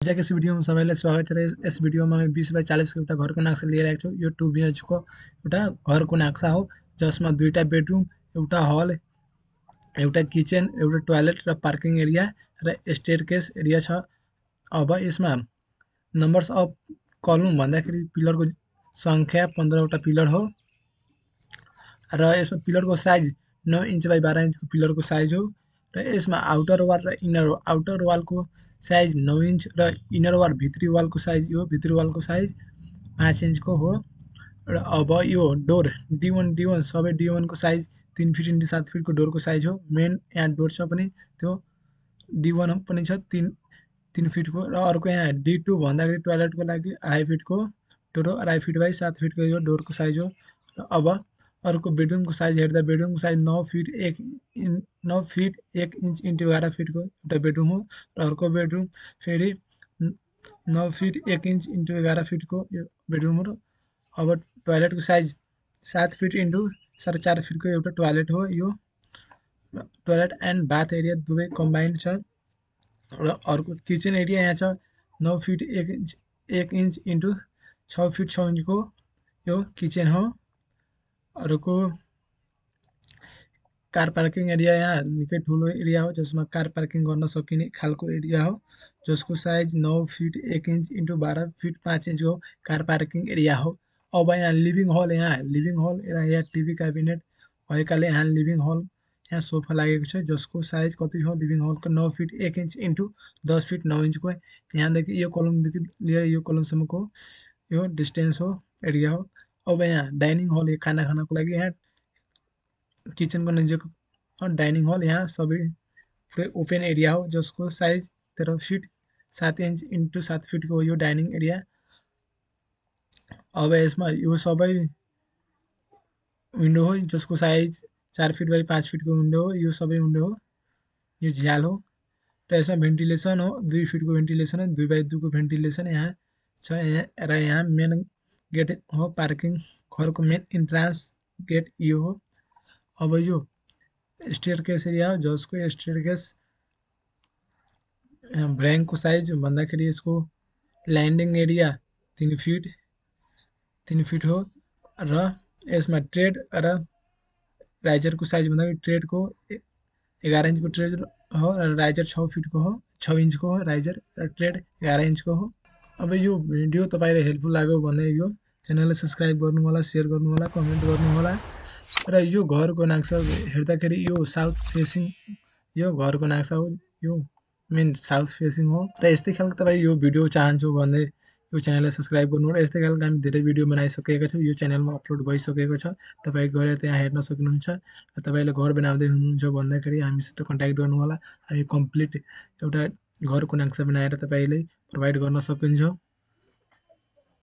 आजको यस भिडियोमा सबैलाई स्वागत छ। यस भिडियोमा हामी 20 बाइ 40 को एउटा घरको नक्सा लिएर आएको छु। यो 2 BHK को एउटा घरको नक्सा हो जसमा दुईटा बेडरुम, एउटा हल, एउटा किचन, एउटा टोयलेट र पार्किङ एरिया र स्टेयरकेस एरिया छ। अब यसमा नम्बर्स अफ कलम भन्दाखेरि पिलरको संख्या 15 वटा पिलर हो र यसमा पिलरको साइज 9 इन्च बाइ 12 इन्चको पिलरको साइज हो र यसमा आउटर वाल र इनर आउटर वालको साइज 9 इन्च र इनर वाल भित्री वालको साइज यो भित्री वालको साइज 5 इन्चको हो र अब यो डोर D1 सबै D1 को साइज 3 फिट × 7 फिटको डोरको साइज हो। मेन यहाँ डोर छ पनि त्यो D1 पनि छ 3 फिटको र अर्को यहाँ D2 भन्दाखेरि टोयलेटको लागि 2.5 फिटको डोर हो। 2.5 फिट बाइ 7 फिटको यो डोरको साइज हो। र अब अर्को बेडरुमको साइज हेर्दा बेडरुमको साइज 9 फिट 1 इन्च × 11 फिटको एउटा बेडरुम हो र अर्को बेडरुम फेरि 9 फिट 1 इन्च × 11 फिटको यो बेडरुम हो। अब टोयलेटको साइज 7 फिट × 4.5 फिटको एउटा टोयलेट हो। यो टोयलेट एन्ड बाथ एरिया दुवै कम्बाइन्ड छ र अर्को किचन एरिया यहाँ छ 9 फिट 1 इन्च × 6 फिट 6 इन्चको यो किचन हो। अर्को कार पार्किङ एरिया यहाँ निकै ठुलो एरिया हो जसमा कार पार्किङ गर्न सकिने खालको एरिया हो जसको साइज 9 फिट 1 इन्च × 12 फिट 5 इन्चको कार पार्किङ एरिया हो। अब यहाँ लिभिङ हल यहाँ टिभी क्याबिनेट भएकाले यहाँ लिभिङ हल यहाँ सोफा लागेको छ जसको साइज कति हो लिभिङ हलको 9 फिट 1 इन्च × 10 फिट 9 इन्चको यहाँदेखि यो कलमदेखि लिएर यो कलमसम्मको यो डिस्टेन्स हो एरिया हो। अब यहाँ डाइनिङ हल खाना खानको लागि यहाँ किचनको नजिक डाइनिङ हल यहाँ सबै पुरै ओपन एरिया हो जसको साइज 13 फिट 7 इन्च × 7 फिटको यो डाइनिङ एरिया। अब यसमा यो सबै विन्डो हो जसको साइज 4 फिट बाइ 5 फिटको विन्डो हो। यो सबै विन्डो हो यो झ्याल हो र यसमा भेन्टिलेसन हो 2 फिटको भेन्टिलेसन हो 2 बाइ 2 को भेन्टिलेसन यहाँ छ र यहाँ मेन गेट हो पार्किङ घरको मेन इन्ट्रान्स गेट यो हो। अब यो स्टेयरकेस एरिया हो जसको स्टेयरकेस भ्र्याङको साइज भन्दाखेरि यसको ल्यान्डिङ एरिया 3 फिट हो र यसमा ट्रेड र राइजरको साइज भन्दाखेरि ट्रेडको 11 इन्चको ट्रेड हो र राइजर 6 फिटको हो 6 इन्चको हो राइजर र ट्रेड 11 इन्चको हो। अब यो भिडियो तपाईलाई हेल्पफुल लाग्यो भने यो च्यानललाई सब्स्क्राइब गर्नु होला, शेयर गर्नु होला, कमेन्ट गर्नु होला र यो घरको नक्सा हेर्दाखेरि यो साउथ फेसिङ यो घरको नक्सा हो यो मेन साउथ फेसिङ हो र यस्तै खालको तपाईँ यो भिडियो चाहन्छु भने यो च्यानललाई सब्स्क्राइब गर्नु र यस्तै खालको हामी धेरै भिडियो बनाइसकेका छौँ। यो च्यानलमा अपलोड भइसकेको छ तपाईँ गएर त्यहाँ हेर्न सक्नुहुन्छ र तपाईँले घर बनाउँदै हुनुहुन्छ भन्दाखेरि हामीसित कन्ट्याक्ट गर्नु होला। हामी कम्प्लिट एउटा घरको नक्सा बनाएर तपाईँले प्रोभाइड गर्न सकिन्छ।